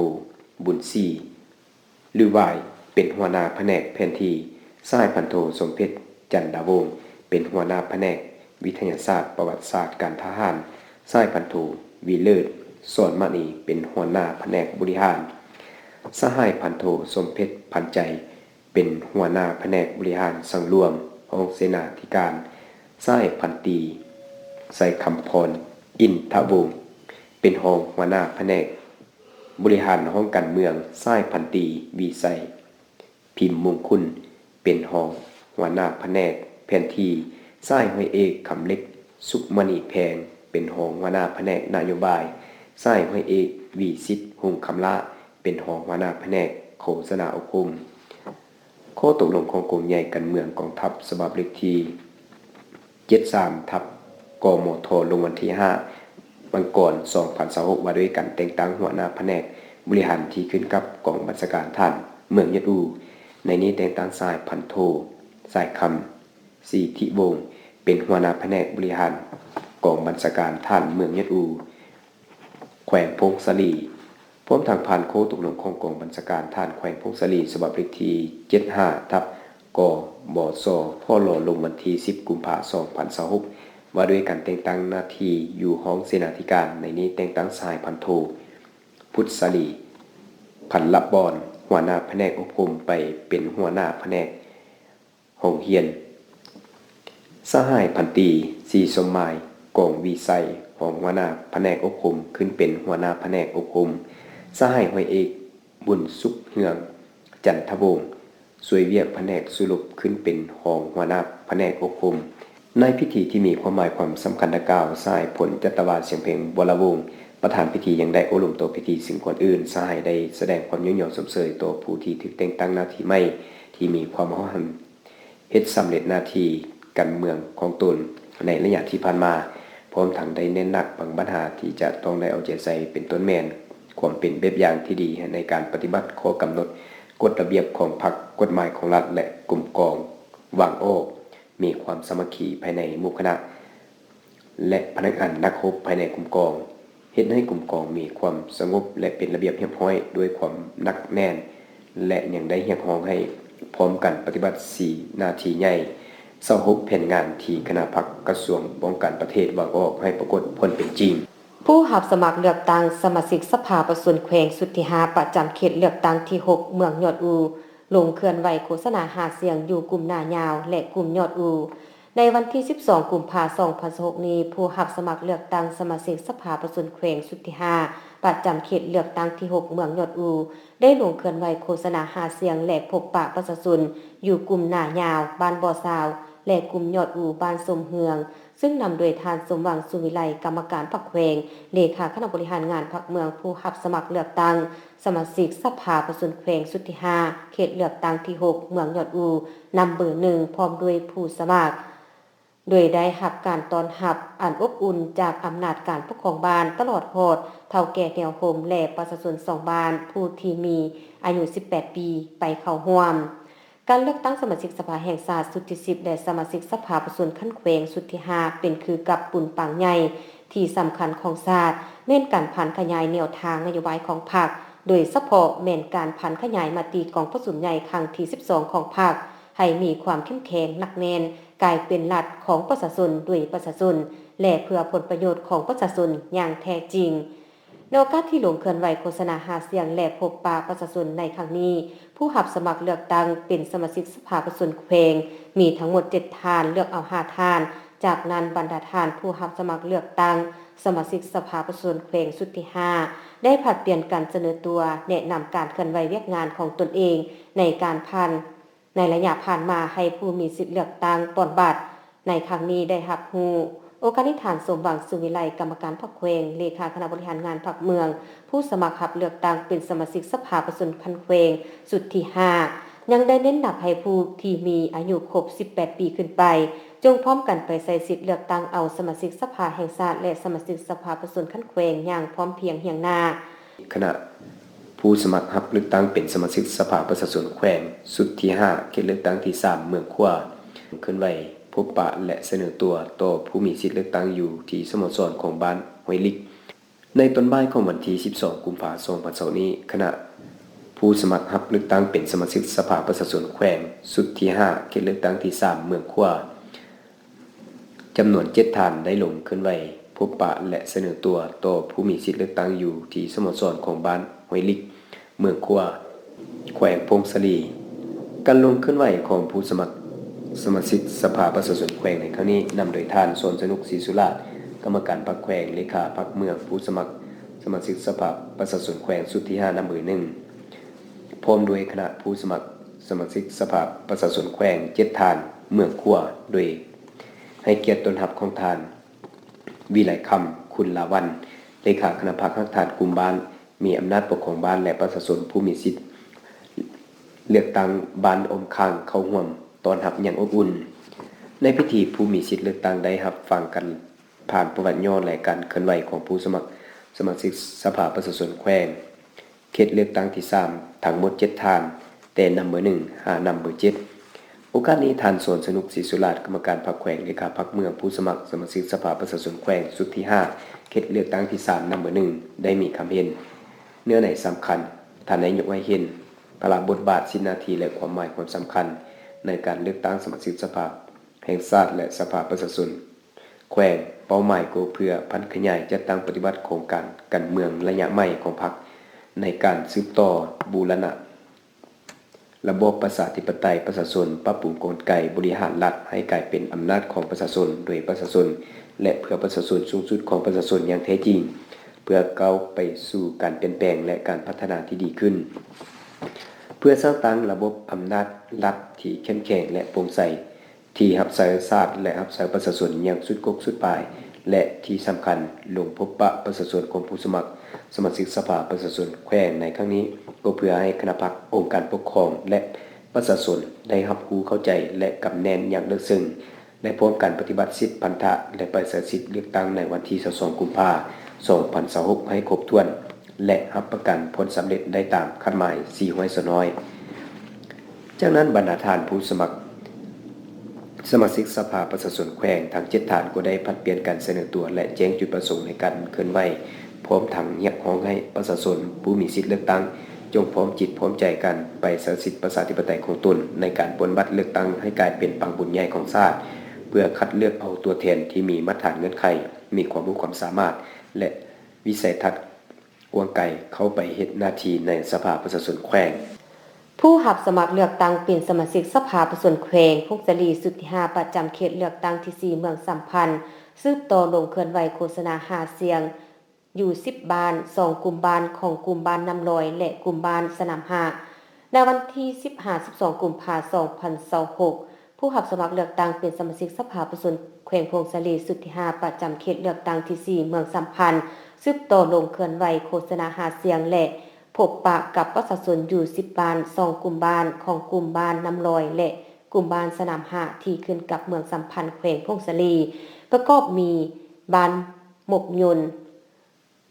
ບຸນສີ ຫຼືຫວາຍ ເປັນຫົວໜ້າພະແນກແຜນທີ່, ສະຫາຍພັນໂທ ສົມເພັດ ຈັນດາວົງ ເປັນຫົວໜ້າພະແນກວິທະຍາສາດປະຫວັດສາດການທະຫານ, ສະຫາຍພັນໂທ ວິເລີດ ສອນມະນີ ເປັນຫົວໜ້າພະແນກບໍລິຫານ, ສະຫາຍພັນໂທ ສົມເພັດ ພັນໃຈ ເປັນຫົວໜ້າພະແນກບໍລິຫານສັງລວມຫ້ອງເສນາທິການ, ສະຫາຍພັນຕີ ໄຊຄຳພອນ ອິນທະວົງ ເປັນຮອງຫົວໜ້າພະແນກບໍລິຫານຫ້ອງການເມືອງ, ສະຫາຍພັນຕີ ວິໄຊ ພິມມຸງຄຸນ ເປັນຮອງຫົວໜ້າພະແນກແຜນທີ່, ສະຫາຍຮ້ອຍເອກ ຄຳເລັກ ສຸກມະນີແພງ ເປັນຮອງຫົວໜ້າພະແນກນະໂຍບາຍ, ສະຫາຍຮ້ອຍເອກ ວິສິດ ຮຸງຄຳລະ ເປັນຮອງຫົວໜ້າພະແນກໂຄສະນາອົບຮົມ. ຂໍ້ຕົກລົງຂອງກົມໃຫຍ່ການເມືອງກອງທັບ ສະບັບເລກທີເຈັດສາມ ທັບ ກມທ ລົງວັນທີຫ້າ ມັງກອນ ສອງພັນຊາວຫົກ ວ່າດ້ວຍການແຕ່ງຕັ້ງຫົວໜ້າພະແນກບໍລິຫານທີ່ຂຶ້ນກັບກອງບັນຊາການທະຫານເມືອງຍອດອູ. ໃນນີ້ແຕ່ງຕັ້ງສະຫາຍພັນໂທ ສາຍຄຳ ສີທິວົງ ເປັນຫົວໜ້າພະແນກບໍລິຫານກອງບັນຊາການທະຫານເມືອງຍອດອູ ແຂວງຜົ້ງສາລີ, ພ້ອມທັງຜ່ານຂໍ້ຕົກລົງຂອງກອງບັນຊາການທະຫານແຂວງຜົ້ງສາລີ ສະບັບເລກທີເຈັດຫ້າ ທັບ ກບສ ພລ ລົງວັນທີສິບ ກຸມພາ ສອງພັນຊາວຫົກ ວ່າດ້ວຍການແຕ່ງຕັ້ງໜ້າທີ່ຢູ່ຫ້ອງເສນາທິການ. ໃນນີ້ແຕ່ງຕັ້ງສະຫາຍພັນໂທ ພຸດສາລີ ພັນລະບອນ ຫົວໜ້າພະແນກອົບຮົມ ໄປເປັນຫົວໜ້າພະແນກ ໂຮງຮຽນ, ສະຫາຍພັນຕີ ສີສົມໝາຍ ກອງວິໄຊ ຮອງຫົວໜ້າພະແນກອົບຮົມ ຂຶ້ນເປັນຫົວໜ້າພະແນກອົບຮົມ, ສະຫາຍຮ້ອຍເອກ ບຸນສຸກເຮືອງ ຈັນທະວົງ ຊ່ວຍວຽກພະແນກສູ້ລົບ ຂຶ້ນເປັນຮອງຫົວໜ້າພະແນກອົບຮົມ. ໃນພິທີທີ່ມີຄວາມໝາຍຄວາມສຳຄັນດັ່ງກ່າວ, ສະຫາຍ ພົນຈັດຕະວາ ສຽງເພັງ ວໍລະວົງ ປະທານພິທີ ຍັງໄດ້ໂອ້ລົມຕໍ່ພິທີ, ຊຶ່ງກ່ອນອື່ນ ສະຫາຍໄດ້ສະແດງຄວາມຍ້ອງຍໍຊົມເຊີຍຕໍ່ຜູ້ທີ່ຖືກແຕ່ງຕັ້ງໜ້າທີ່ໃໝ່ ທີ່ມີຄວາມເອົາໃຈ ເຮັດສຳເລັດໜ້າທີ່ການເມືອງຂອງຕົນໃນໄລຍະທີ່ຜ່ານມາ, ພ້ອມທັງໄດ້ເນັ້ນໜັກບາງບັນຫາທີ່ຈະຕ້ອງໄດ້ເອົາໃຈໃສ່, ເປັນຕົ້ນແມ່ນຄວາມເປັນແບບຢ່າງທີ່ດີໃນການປະຕິບັດຂໍ້ກຳນົດ, ກົດລະບຽບຂອງພັກ, ກົດໝາຍຂອງລັດ ແລະ ກົມກອງວາງອອກ, ມີຄວາມສາມັກຄີພາຍໃນໝູ່ຄະນະ ແລະ ພະນັກງານນັກຮົບພາຍໃນກົມກອງ, ເຮັດໃຫ້ກົມກອງມີຄວາມສະຫງົບ ແລະ ເປັນລະບຽບຮຽບຮ້ອຍດ້ວຍຄວາມໜັກແໜ້ນ ແລະ ຍັງໄດ້ຮຽກຮ້ອງໃຫ້ພ້ອມກັນປະຕິບັດສີ່ໜ້າທີ່ໃຫຍ່, ຊາວຫົກແຜນງານທີ່ຄະນະພັກກະຊວງປ້ອງກັນປະເທດວາງອອກໃຫ້ປາກົດຜົນເປັນຈິງ. ຜູ້ຮັບສະໝັກເລືອກຕັ້ງສະມາຊິກສະພາປະຊາຊົນແຂວງຊຸດທີຫ້າ ປະຈຳເຂດເລືອກຕັ້ງທີຫົກ ເມືອງຍອດອູ ລົງເຄື່ອນໄຫວໂຄສະນາຫາສຽງຢູ່ກຸ່ມໜ້າຍາວ ແລະ ກຸ່ມຍອດອູ. ໃນວັນທີສິບສອງ ກຸມພາ ສອງພັນຊາວຫົກນີ້, ຜູ້ຮັບສະໝັກເລືອກຕັ້ງສະມາຊິກສະພາປະຊາຊົນແຂວງຊຸດທີຫ້າ ປະຈຳເຂດເລືອກຕັ້ງທີຫົກ ເມືອງຍອດອູ ໄດ້ລົງເຄື່ອນໄຫວໂຄສະນາຫາສຽງ ແລະ ພົບປະປະຊາຊົນຢູ່ກຸ່ມໜ້າຍາວ ບ້ານບໍ່ຊາວ ແລະ ກຸ່ມຍອດອູ ບ້ານສົມເຮືອງ, ຊຶ່ງນຳໂດຍທ່ານ ສົມຫວັງ ສຸວິໄລ ກຳມະການພັກແຂວງ, ເລຂາຄະນະບໍລິຫານງານພັກເມືອງ, ຜູ້ຮັບສະໝັກເລືອກຕັ້ງສະມາຊິກສະພາປະຊາຊົນແຂວງຊຸດທີຫ້າ ເຂດເລືອກຕັ້ງທີຫົກ ເມືອງຍອດອູ ນຳເບີໜຶ່ງ ພ້ອມດ້ວຍຜູ້ສະໝັກ, ໂດຍໄດ້ຮັບການຕ້ອນຮັບອັນອົບອຸ່ນຈາກອຳນາດການປົກຄອງບ້ານ, ຕະຫຼອດຮອດເຖົ້າແກ່ແນວໂຮມ ແລະ ປະຊາຊົນສອງບ້ານ ຜູ້ທີ່ມີອາຍຸສິບແປດປີ ໄປເຂົ້າຮ່ວມ. ການເລືອກຕັ້ງສະມາຊິກສະພາແຫ່ງຊາດຊຸດທີສິບ ແລະ ສະມາຊິກສະພາປະຊາຊົນຂັ້ນແຂວງຊຸດທີຫ້າ ເປັນຄືກັບປຸນປາງໃຫຍ່ທີ່ສຳຄັນຂອງຊາດ, ແມ່ນການຜັນຂະຫຍາຍແນວທາງນະໂຍບາຍຂອງພັກ, ໂດຍສະເພາະແມ່ນການຜັນຂະຫຍາຍມະຕິກອງປະຊຸມໃຫຍ່ຄັ້ງທີສິບສອງຂອງພັກ ໃຫ້ມີຄວາມເຂັ້ມແຂງໜັກແໜ້ນ, ກາຍເປັນລັດຂອງປະຊາຊົນ ໂດຍປະຊາຊົນ ແລະ ເພື່ອຜົນປະໂຫຍດຂອງປະຊາຊົນຢ່າງແທ້ຈິງ. ໃນໂອກາດທີ່ລົງເຄື່ອນໄຫວໂຄສະນາຫາສຽງ ແລະ ພົບປະປະຊາຊົນໃນຄັ້ງນີ້, ຜູ້ຮັບສະໝັກເລືອກຕັ້ງເປັນສະມາຊິກສະພາປະຊາຊົນແຂວງ ມີທັງໝົດເຈັດທ່ານ, ເລືອກເອົາຫ້າທ່ານ. ຈາກນັ້ນ, ບັນດາທ່ານຜູ້ຮັບສະໝັກເລືອກຕັ້ງສະມາຊິກສະພາປະຊາຊົນແຂວງຊຸດທີຫ້າ ໄດ້ຜັດປ່ຽນກັນສະເໜີຕົວ, ແນະນຳການເຄື່ອນໄຫວວຽກງານຂອງຕົນເອງໃນການຜ່ານ ໃນໄລຍະຜ່ານມາໃຫ້ຜູ້ມີສິດເລືອກຕັ້ງປ່ອນບັດໃນຄັ້ງນີ້ໄດ້ຮັບຮູ້. ໂອກາດນີ້ ທ່ານ ສົມຫວັງ ສຸວິໄລ ກຳມະການພັກແຂວງ, ເລຂາຄະນະບໍລິຫານງານພັກເມືອງ, ຜູ້ສະໝັກຮັບເລືອກຕັ້ງເປັນສະມາຊິກສະພາປະຊາຊົນຂັ້ນແຂວງຊຸດທີຫ້າ ຍັງໄດ້ເນັ້ນໜັກໃຫ້ຜູ້ທີ່ມີອາຍຸຄົບສິບແປດປີຂຶ້ນໄປ ຈົ່ງພ້ອມກັນໄປໃຊ້ສິດເລືອກຕັ້ງເອົາສະມາຊິກສະພາແຫ່ງຊາດ ແລະ ສະມາຊິກສະພາປະຊາຊົນຂັ້ນແຂວງຢ່າງພ້ອມພຽງຮຽງໜ້າ. ຄະນະຜູ້ສະໝັກຮັບເລືອກຕັ້ງເປັນສະມາຊິກສະພາປະຊາຊົນແຂວງຊຸດທີຫ້າ ເຂດເລືອກຕັ້ງທີສາມ ເມືອງຂວາ ເຄື່ອນໄຫວພົບປະ ແລະ ສະເໜີຕົວຕໍ່ຜູ້ມີສິດເລືອກຕັ້ງຢູ່ທີ່ສະໂມສອນຂອງບ້ານຫ້ວຍລິກ. ໃນຕອນບ່າຍຂອງວັນທີສິບສອງ ກຸມພາ ສອງພັນຊາວ ນີ້, ຄະນະຜູ້ສະໝັກຮັບເລືອກຕັ້ງເປັນສະມາຊິກສະພາປະຊາຊົນແຂວງຊຸດທີຫ້າ ເຂດເລືອກຕັ້ງທີສາມ ເມືອງຂວາ ຈຳນວນເຈັດທ່ານໄດ້ລົງເຄື່ອນໄຫວພົບປະ ແລະ ສະເໜີຕົວຕໍ່ຜູ້ມີສິດເລືອກຕັ້ງຢູ່ທີ່ສະໂມສອນຂອງບ້ານຫ້ວຍລິກ ເມືອງຂວາ ແຂວງຜົ້ງສາລີ. ການລົງເຄື່ອນໄຫວຂອງຜູ້ສະໝັກສະມາຊິກສະພາປະຊາຊົນແຂວງໃນຄັ້ງນີ້ ນຳໂດຍທ່ານ ສອນສະໜຸກ ສີສຸລາດ ກຳມະການພັກແຂວງ, ເລຂາພັກເມືອງ, ຜູ້ສະໝັກສະມາຊິກສະພາປະຊາຊົນແຂວງຊຸດທີຫ້າ ນຳເບີໜຶ່ງ ພ້ອມດ້ວຍຄະນະຜູ້ສະໝັກສະມາຊິກສະພາປະຊາຊົນແຂວງເຈັດທ່ານ ເມືອງຂວາ ໂດຍໃຫ້ກຽດຕ້ອນຮັບຂອງທ່ານ ວິໄລຄຳ ຄຸນລາວັນ ເລຂາຄະນະພັກຮາກຖານກຸ່ມບ້ານ ມີອຳນາດປົກຄອງບ້ານ ແລະ ປະຊາຊົນຜູ້ມີສິດເລືອກຕັ້ງບ້ານອ້ອມຂ້າງເຂົ້າຮ່ວມຕ້ອນຮັບຢ່າງອົບອຸ່ນ. ໃນພິທີ, ຜູ້ມີສິດເລືອກຕັ້ງໄດ້ຮັບຟັງການຜ່ານປະຫວັດຫຍໍ້ ແລະ ການເຄື່ອນໄຫວຂອງຜູ້ສະໝັກສະມາຊິກສະພາປະຊາຊົນແຂວງ ເຂດເລືອກຕັ້ງທີສາມ ທັງໝົດເຈັດທ່ານ, ແຕ່ນຳເບີໜຶ່ງ ຫານຳເບີເຈັດ. ໂອກາດນີ້, ທ່ານ ສອນສະໜຸກ ສີສຸລາດ ກຳມະການພັກແຂວງ, ເລຂາພັກເມືອງ, ຜູ້ສະໝັກສະມາຊິກສະພາປະຊາຊົນແຂວງຊຸດທີຫ້າ ເຂດເລືອກຕັ້ງທີສາມ ນຳເບີໜຶ່ງ ໄດ້ມີຄຳເຫັນເນື້ອໃນສຳຄັນ. ທ່ານໄດ້ຍົກໃຫ້ເຫັນພາລະບົດບາດ, ສິດໜ້າທີ່ ແລະ ຄວາມໝາຍຄວາມສຳຄັນໃນການເລືອກຕັ້ງສະມາຊິກສະພາແຫ່ງຊາດ ແລະ ສະພາປະຊາຊົນ ແຂວງ. ເປົ້າໝາຍກໍເພື່ອຜັນຂະຫຍາຍຈັດຕັ້ງປະຕິບັດໂຄງການການເມືອງໄລຍະໃໝ່ຂອງພັກ ໃນການສືບຕໍ່ບູລະນະລະບອບປະຊາທິປະໄຕປະຊາຊົນ, ປັບປຸງກົນໄກບໍລິຫານລັດໃຫ້ກາຍເປັນອຳນາດຂອງປະຊາຊົນ, ໂດຍປະຊາຊົນ ແລະ ເພື່ອປະຊາຊົນ, ສູງສຸດຂອງປະຊາຊົນຢ່າງແທ້ຈິງ, ເພື່ອກ້າວໄປສູ່ການປ່ຽນແປງ ແລະ ການພັດທະນາທີ່ດີຂຶ້ນ, ເພື່ອສ້າງຕັ້ງລະບົບອຳນາດລັດທີ່ເຂັ້ມແຂງ ແລະ ໂປ່ງໃສ. ທີ່ຮັບໃຊ້ຊາດ ແລະ ຮັບໃຊ້ປະຊາຊົນຢ່າງສຸດກົກສຸດປາຍ ແລະ ທີ່ສຳຄັນ, ລົງພົບປະປະຊາຊົນຂອງຜູ້ສະໝັກສະມາຊິກສະພາປະຊາຊົນແຂວງໃນຄັ້ງນີ້ ກໍເພື່ອໃຫ້ຄະນະພັກ, ອົງການປົກຄອງ ແລະ ປະຊາຊົນໄດ້ຮັບຮູ້ເຂົ້າໃຈ ແລະ ກຳແໜ້ນຢ່າງເລິກເຊິ່ງ ແລະ ພ້ອມກັນປະຕິບັດສິດພັນທະ ແລະ ໄປໃຊ້ສິດເລືອກຕັ້ງໃນວັນທີຊາວສອງ ກຸມພາ ສອງພັນຊາວຫົກ ໃຫ້ຄົບຖ້ວນ ແລະ ຮັບປະກັນຜົນສຳເລັດໄດ້ຕາມຄາດໝາຍສີ່ຮ້ອຍສ່ວນຮ້ອຍ. ຈາກນັ້ນ, ບັນດາທ່ານຜູ້ສະໝັກສະມາຊິກສະພາປະຊາຊົນແຂວງທັງເຈັດທ່ານ ກໍໄດ້ຜັດປ່ຽນກັນສະເໜີຕົວ ແລະ ແຈ້ງຈຸດປະສົງໃນການເຄື່ອນໄຫວ, ພ້ອມທັງຮຽກຮ້ອງໃຫ້ປະຊາຊົນຜູ້ມີສິດເລືອກຕັ້ງ ຈົ່ງພ້ອມຈິດພ້ອມໃຈກັນໄປໃຊ້ສິດປະຊາທິປະໄຕຂອງຕົນ ໃນການປ່ອນບັດເລືອກຕັ້ງໃຫ້ກາຍເປັນປັງບຸນໃຫຍ່ຂອງຊາດ, ເພື່ອຄັດເລືອກເອົາຕົວແທນທີ່ມີມາດຖານເງື່ອນໄຂ, ມີຄວາມຮູ້ຄວາມສາມາດ ແລະ ວິໄສທັດກວ້າງໄກເຂົ້າໄປເຮັດໜ້າທີ່ໃນສະພາປະຊາຊົນແຂວງ. ຜູ້ຮັບສະໝັກເລືອກຕັ້ງເປັນສະມາຊິກສະພາປະຊາຊົນແຂວງຜົ້ງສາລີ ຊຸດທີຫ້າ ປະຈຳເຂດເລືອກຕັ້ງທີສີ່ ເມືອງສາມພັນ ສືບຕໍ່ລົງເຄື່ອນໄຫວໂຄສະນາຫາສຽງຢູ່ສິບບ້ານ, ສອງກຸ່ມບ້ານຂອງກຸ່ມບ້ານນ້ຳລອຍ ແລະ ກຸ່ມບ້ານສະໜາມຫ້າ. ໃນວັນທີສິບຫ້າ ສິບສອງ ກຸມພາ ສອງພັນຊາວຫົກ ຜູ້ຮັບສະໝັກເລືອກຕັ້ງເປັນສະມາຊິກສະພາປະຊາຊົນແຂວງຜົ້ງສາລີ ຊຸດທີຫ້າ ປະຈຳເຂດເລືອກຕັ້ງທີສີ່ ເມືອງສາມພັນ ສືບຕໍ່ລົງເຄື່ອນໄຫວໂຄສະນາຫາສຽງ ແລະ ພົບປະກັບປະຊາຊົນຢູ່ສິບບ້ານ, ສອງກຸ່ມບ້ານຂອງກຸ່ມບ້ານນ້ຳລອຍ ແລະ ກຸ່ມບ້ານສະໜາມຫ້າ ທີ່ຂຶ້ນກັບເມືອງສາມພັນ ແຂວງຜົ້ງສາລີ ປະກອບມີບ້ານໝົກຍົນ,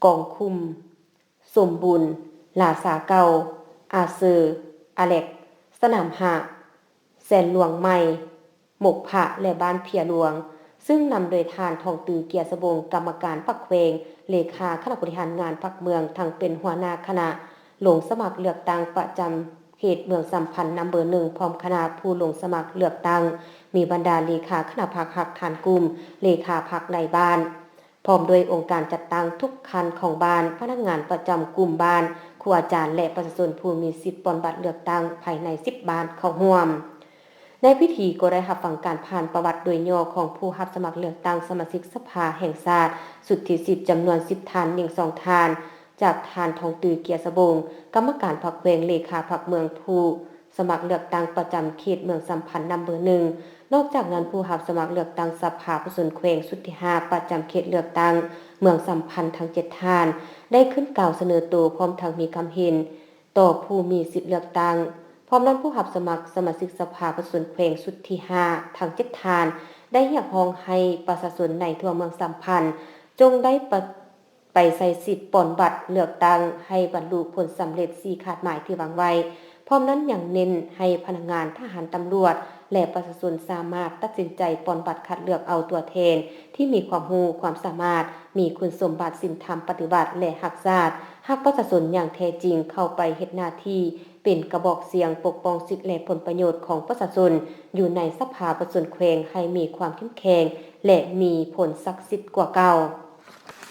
ກອງຂຸມ, ສົມບູນ, ລາຊາເກົ່າ, ອາເຊີ, ອາແລັກ, ສະໜາມຫ້າ, ສນຫຼວງໃໝ່, ໝົກພະ ແລະ ບ້ານເພຍຫຼວງ, ຊຶ່ງນຳໂດຍທ່ານ ທອງຕື້ ເກຍສະວົງ, ກຳມະການພັກແຂວງ, ເລຂາຄະນະບໍລິຫານງານພັກເມືອງ, ທັງເປັນຫົວໜ້າຄະນະລົງສະໝັກເລືອກຕັ້ງປະຈຳເຂດເມືອງສຳພັນນຳເບີໜຶ່ງ ພ້ອມຄະນະຜູ້ລົງສະໝັກເລືອກຕັ້ງ, ມີບັນດາເລຂາຄະນະພັກ, ຮາກຖານກຸ່ມ, ເລຂາພັກໃນບ້ານ, ພ້ອມດ້ວຍອົງການຈັດຕັ້ງທຸກຂັ້ນຂອງບ້ານ, ພະນັກງານປະຈຳກຸ່ມບ້ານ, ຄູອາຈານ ແລະ ປະຊາຊົນຜູ້ມີສິດປ່ອນບັດເລືອກຕັ້ງພາຍໃນສິບບ້ານເຂົ້າຮ່ວມ. ໃນພິທີກໍໄດ້ຮັບຟັງການຜ່ານປະຫວັດໂດຍຫຍໍ້ຂອງຜູ້ຮັບສະໝັກເລືອກຕັ້ງສະມາຊິກສະພາແຫ່ງຊາດຊຸດທີສິບ ຈຳນວນສິບທ່ານ, ຍິງສອງທ່ານ, ຈາກທ່ານ ທອງຕື້ ເກຍສະວົງ, ກຳມະການພັກແຂວງ, ເລຂາພັກເມືອງ, ຜູ້ສະໝັກເລືອກຕັ້ງປະຈຳເຂດເມືອງສຳພັນນຳເບີໜຶ່ງ. ນອກຈາກນັ້ນ, ຜູ້ຮັບສະໝັກເລືອກຕັ້ງສະພາປະຊາຊົນແຂວງຊຸດທີຫ້າ ປະຈຳເຂດເລືອກຕັ້ງເມືອງສຳພັນທັງເຈັດທ່ານ ໄດ້ຂຶ້ນກ່າວສະເໜີໂຕ ພ້ອມທັງມີຄຳເຫັນ ຕໍ່ຜູ້ມີສິດເລືອກຕັ້ງ. ພ້ອມນັ້ນ, ຜູ້ຮັບສະໝັກສະມາຊິກສະພາປະຊາຊົນແຂວງຊຸດທີຫ້າທັງເຈັດທ່ານ ໄດ້ຮຽກຮ້ອງໃຫ້ປະຊາຊົນໃນທົ່ວເມືອງສຳພັນ ຈົ່ງໄດ້ປະ ໄປໃຊ້ສິດປ່ອນບັດເລືອກຕັ້ງໃຫ້ບັນລຸຜົນສຳເລັດສີ່ຄາດໝາຍທີ່ວາງໄວ້. ພ້ອມນັ້ນຍັງເນັ້ນໃຫ້ພະນັກງານ, ທະຫານ, ຕຳຫຼວດ ແລະ ປະຊາຊົນສາມາດຕັດສິນໃຈປ່ອນບັດຄັດເລືອກເອົາຕົວແທນທີ່ມີຄວາມຮູ້, ຄວາມສາມາດ, ມີຄຸນສົມບັດ, ສິນທຳປະຕິວັດ ແລະ ຮັກຊາດ, ຮັກປະຊາຊົນຢ່າງແທ້ຈິງ ເຂົ້າໄປເຮັດໜ້າທີ່ ເປັນກະບອກສຽງປົກປ້ອງສິດ ແລະ ຜົນປະໂຫຍດຂອງປະຊາຊົນຢູ່ໃນສະພາປະຊາຊົນແຂວງໃຫ້ມີຄວາມເຂັ້ມແຂງ ແລະ ມີຜົນສັກສິດກວ່າເກົ່າ.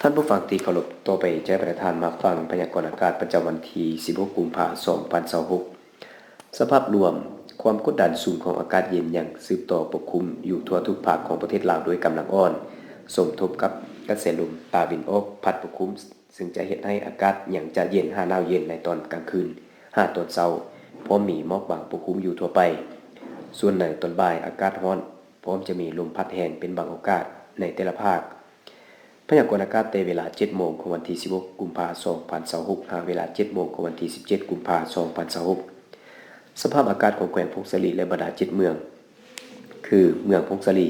ທ່ານຜູ້ຟັງທີ່ເຄົາລົບ, ຕໍ່ໄປຈະໃຫ້ທ່ານມາຟັງພະຍາກອນອາກາດປະຈຳວັນທີສິບຫົກ ກຸມພາ ສອງພັນຊາວຫົກ. ສະພາບລວມ, ຄວາມກົດດັນສູງຂອງອາກາດເຢັນຍັງສືບຕໍ່ປົກຄຸມຢູ່ທົ່ວທຸກພາກຂອງປະເທດລາວດ້ວຍກຳລັງອ່ອນ, ສົມທົບກັບກະແສລົມຕາເວັນອອກພັດປົກຄຸມ ຊຶ່ງຈະເຮັດໃຫ້ອາກາດຍັງຈະເຢັນຫາໜາວເຢັນໃນຕອນກາງຄືນຫາຕອນເຊົ້າ, ພ້ອມມີໝອກບາງປົກຄຸມຢູ່ທົ່ວໄປ. ສ່ວນໃນຕອນບ່າຍອາກາດຮ້ອນ, ພ້ອມຈະມີລົມພັດແຮງເປັນບາງໂອກາດໃນແຕ່ລະພາກ. ພະຍາກອນອາກາດແຕ່ເວລາເຈັດໂມງຂອງວັນທີສິບຫົກ ກຸມພາ ສອງພັນຊາວຫົກ ຫາເວລາເຈັດໂມງຂອງວັນທີສິບເຈັດ ກຸມພາ ສອງພັນຊາວຫົກ. ສະພາບອາກາດຂອງແຂວງຜົ້ງສາລີ ແລະ ບັນດາເຈັດເມືອງ ຄື ເມືອງຜົ້ງສາລີ,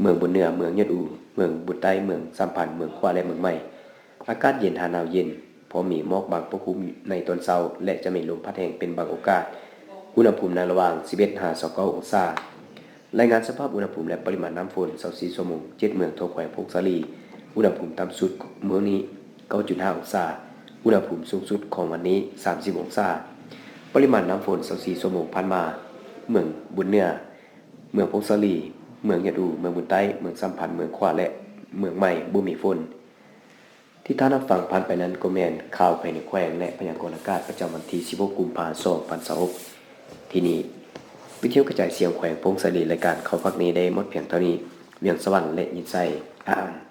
ເມືອງບຸນເໜືອ, ເມືອງຍອດອູ, ເມືອງບຸນໃຕ້, ເມືອງສຳພັນ, ເມືອງຂວາ ແລະ ເມືອງໃໝ່. ອາກາດເຢັນຫາໜາວເຢັນ, ພໍມີໝອກບາງປົກຄຸມໃນຕອນເຊົ້າ ແລະ ຈະມີລົມພັດແຮງເປັນບາງໂອກາດ. ອຸນຫະພູມໃນລະຫວ່າງສິບເອັດຫາຊາວເກົ້າອົງສາ. ລາຍງານສະພາບອຸນຫະພູມ ແລະ ປະລິມານນ້ຳຝົນ ຊາວສີ່ຊົ່ວໂມງ ເຈັດເມືອງທົ່ວແຂວງຜົ້ງສາລີ. ອຸນຫະພູມຕ່ຳສຸດມື້ນີ້ ເກົ້າຈຸດຫ້າອົງສາ. ອຸນຫະພູມສູງສຸດຂອງວັນນີ້ ສາມສິບອົງສາ. ປະລິມານນ້ຳຝົນ ຊາວສີ່ຊົ່ວໂມງຜ່ານມາ, ເມືອງບຸນເໜືອ, ເມືອງຜົ້ງສາລີ, ເມືອງຍອດອູ, ເມືອງບຸນໃຕ້, ເມືອງສຳພັນ, ເມືອງຂວາ ແລະ ເມືອງໃໝ່ ບໍ່ມີຝົນ. ທີ່ທ່ານຮັບຟັງຜ່ານໄປນັ້ນກໍແມ່ນຂ່າວພາຍໃນແຂວງ ແລະ ພະຍາກອນອາກາດປະຈຳວັນທີສິບຫົກ ກຸມພາ ສອງພັນຊາວຫົກ. ທີ່ນີ້ ວິທະຍຸກະຈາຍສຽງແຂວງຜົ້ງສາລີ ລາຍການຂ່າວພາກນີ້ໄດ້ໝົດພຽງເທົ່ານີ້. ວຽງສະຫວັນ ແລະ ຍິນໄຊ ອາອານ.